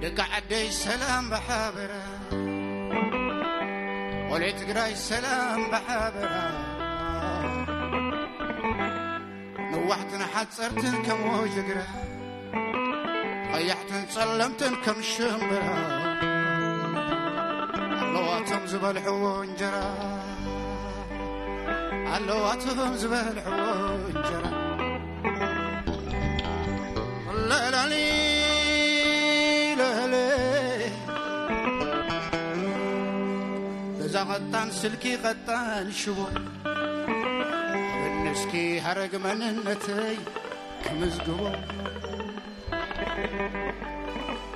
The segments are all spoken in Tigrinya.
ደቂ ዓደይ ሰላም ብሓበራ፣ ቆልዑ ትግራይ ሰላም ብሓበራ፣ ነዋሕትን ሓፀርትን ከም ወጅግራ፣ ቀያሕትን ጸለምትን ከም ሽምብራ፣ ኣለዋቶም ዝበልዕዎ እንጀራ፣ ኣለዋቶም ዝበልዕዎ እንጀራ። ለላሊ ለለ፣ በዛ ቀጣን ስልኪ ቀጣን ሽቦ፣ እስኪ ሃረግ መንነተይ ክምዝግቦ፣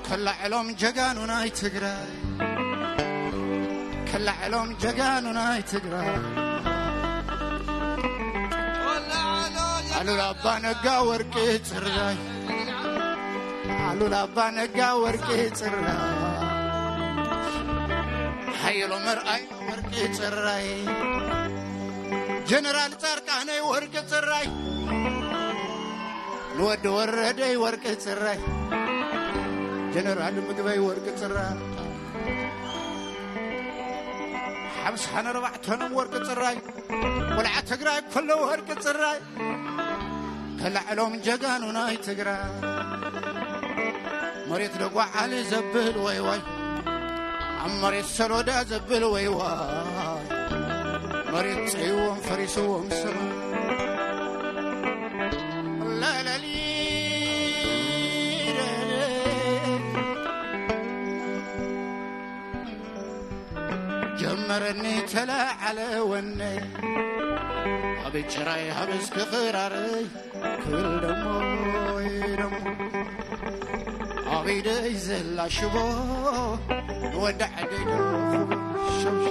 ከላዕሎም ጀጋኑ ናይ ትግራይ፣ ከላዕሎም ጀጋኑ ናይ ትግራይ። ኣሉላ ኣባ ነጋ ወርቂ ጽራይ፣ ኣሉላ ኣባ ነጋ ወርቂ ጽራይ፣ ሓየሎም ኣርኣያ ወርቂ ጽራይ፣ ጀነራል ጻድቃነይ ወርቂ ጽራይ፣ ንወዲ ወረደይ ወርቂ ጽራይ፣ ጀነራል ምግበይ ወርቂ ጽራይ፣ ሓምሳን ኣርባዕተን ወርቂ ጽራይ፣ ቆልዓ ትግራይ ኩሉ ወርቂ ጽራይ፣ ከላዕሎም ጀጋኑ ናይ ትግራይ። መሬት ደጓዓሊ ዘብል ወይ ወይ፣ ኣብ መሬት ሰሎዳ ዘብል ወይ ወይ፣ መሬት ጸይዎም ፈሪስዎም ሰማይ። ለለሊ ጀመረኒ ተለዓለ ወነይ፣ ኣብ ጭራይ ሃበስ ክኽራረይ ክብል ደሞ ደሞ፣ ኣብ ኢደይ ዘላ ሽቦ ንወዲ ዓደይ ደሞ ሽቦ፣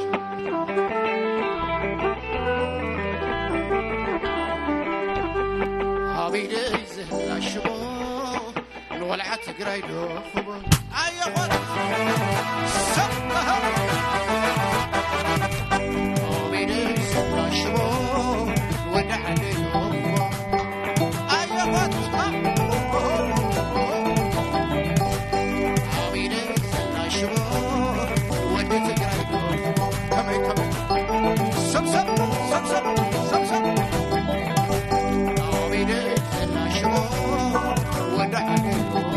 ኣብ ኢደይ ዘላ ሽቦ ንቆልዓ ትግራይ ዶ ክቦ ኣየኾን ሰብ ኣቤደ ሰላሽቦ ወደ ዓደ ዶ ክቦ ኣየኾን ኣቤደ ሰላሽቦ ወደ ትግራይ ዶ ክቦ ከመይ ከመይ ሰብ ሰብ ሰብ ሰብ ሰብ ሰብ ኣቤደ ሰላሽቦ ወደ ዓደ ዶ ክቦ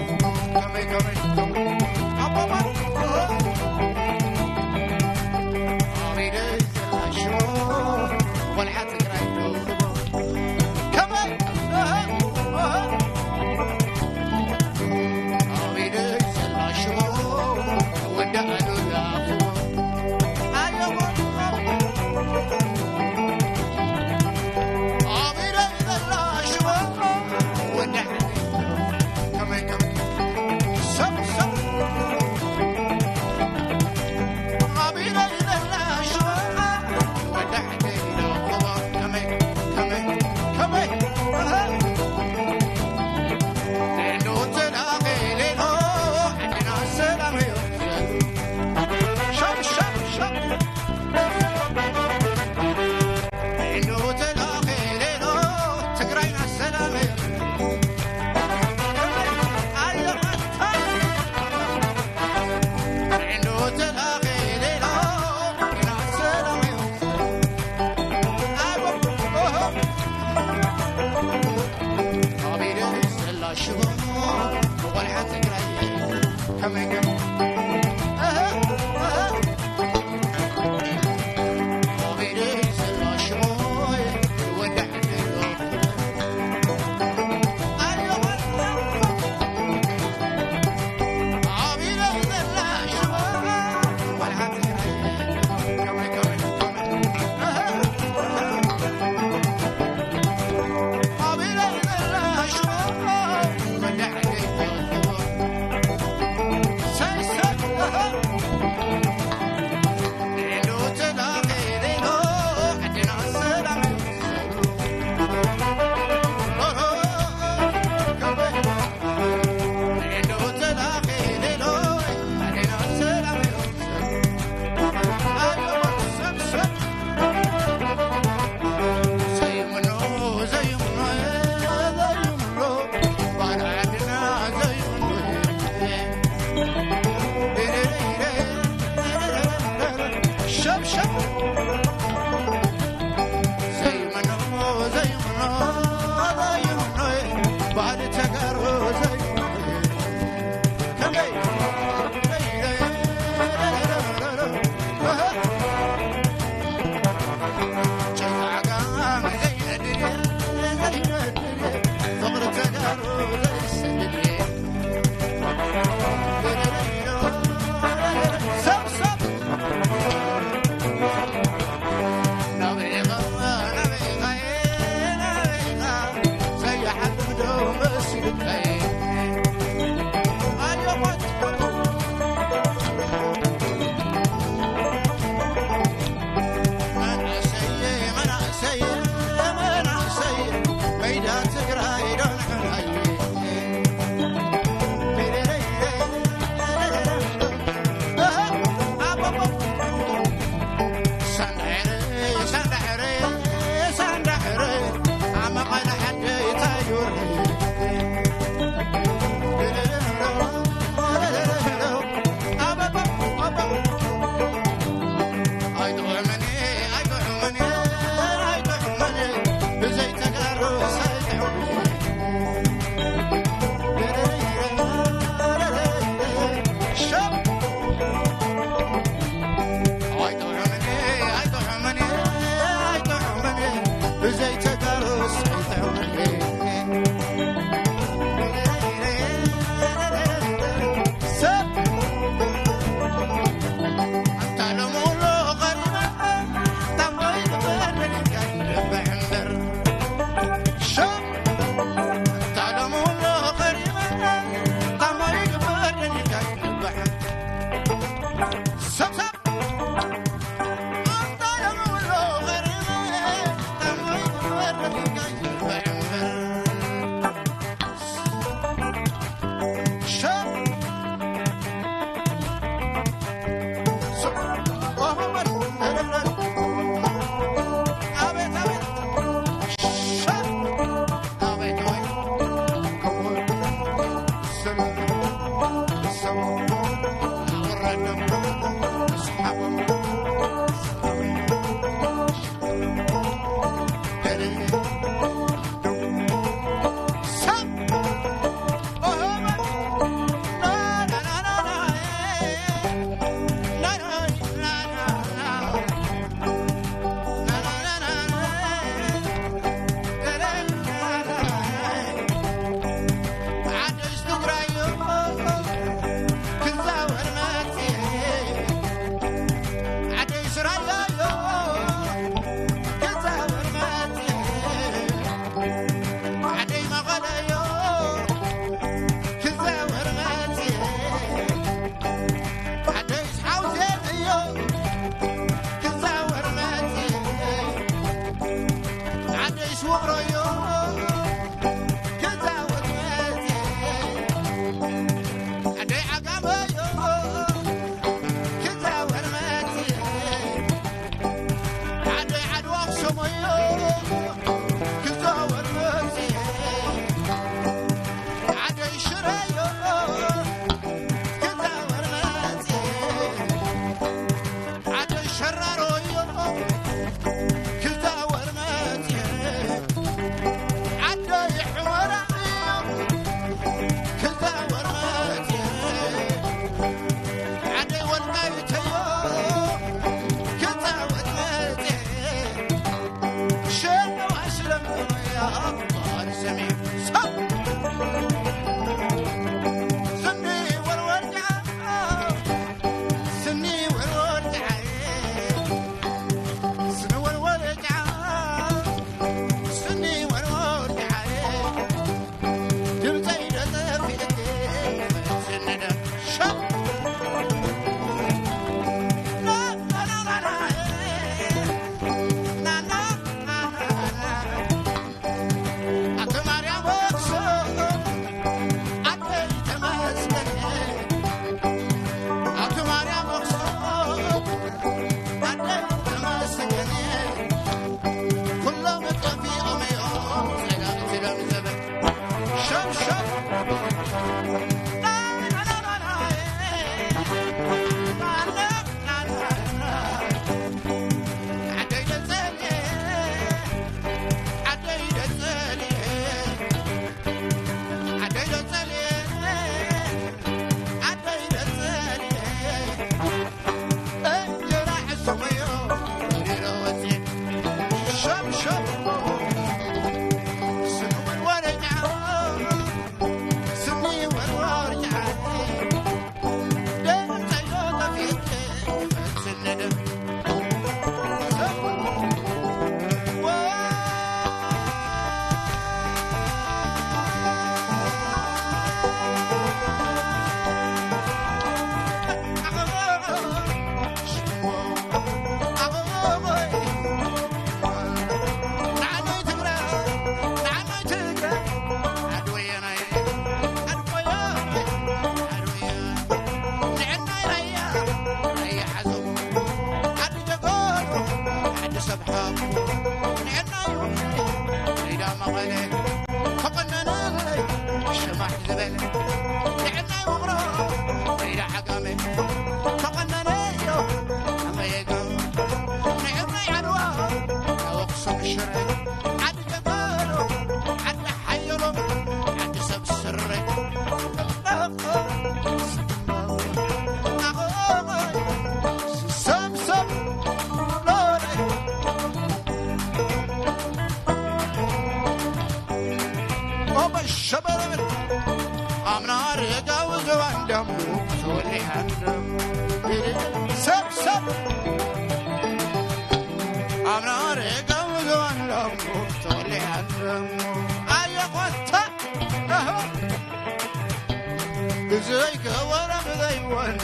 ዘይከወረ ብዘይወን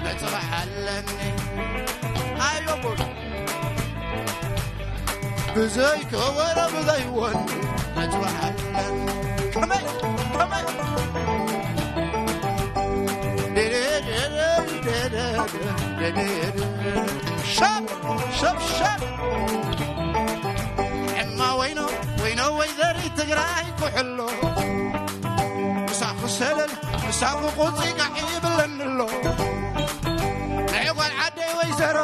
ነጽባሕ ኣለኒ። ኣዮ ጉድ። ብዘይከወረ ብዘይወን ነጽባሕ ኣለኒ። ከመይ፣ ከመይ? ሸብ፣ ሸብ፣ ሸብ። ዕማ ወይኖ፣ ወይኖ ወይዘሪት ትግራይ ኩሕሎ። ምሳኹ ሰለል፣ ምሳኹ ቁፂ ጋዕ ይብለኒ ኣሎ። ንዕጓል ዓደይ ወይዘሮ፣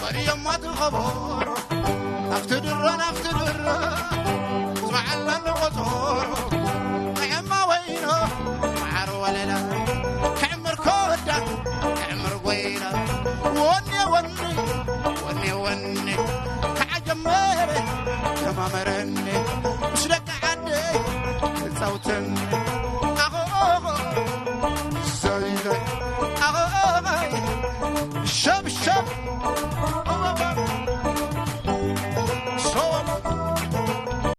ወርእዮማ ትኸበሮ። ኣብቲ ድሮ፣ ናብቲ ድሮ፣ ዝመዓላ ንቆፀሮ። ንዕማ ወይኖ፣ መዓር ወለላ፣ ክዕምር ከወዳ፣ ክዕምር ጎይና። ወኔ፣ ወኔ፣ ወኔ፣ ወኔ፣ ከዓ ጀመረ፣ ተማመረኒ። ምስ ደቂ ዓደይ ክጻውተኒ። ኣኾ፣ ዘይ፣ ዘይ፣ ኣኾ፣ ሸብ፣ ሸብ።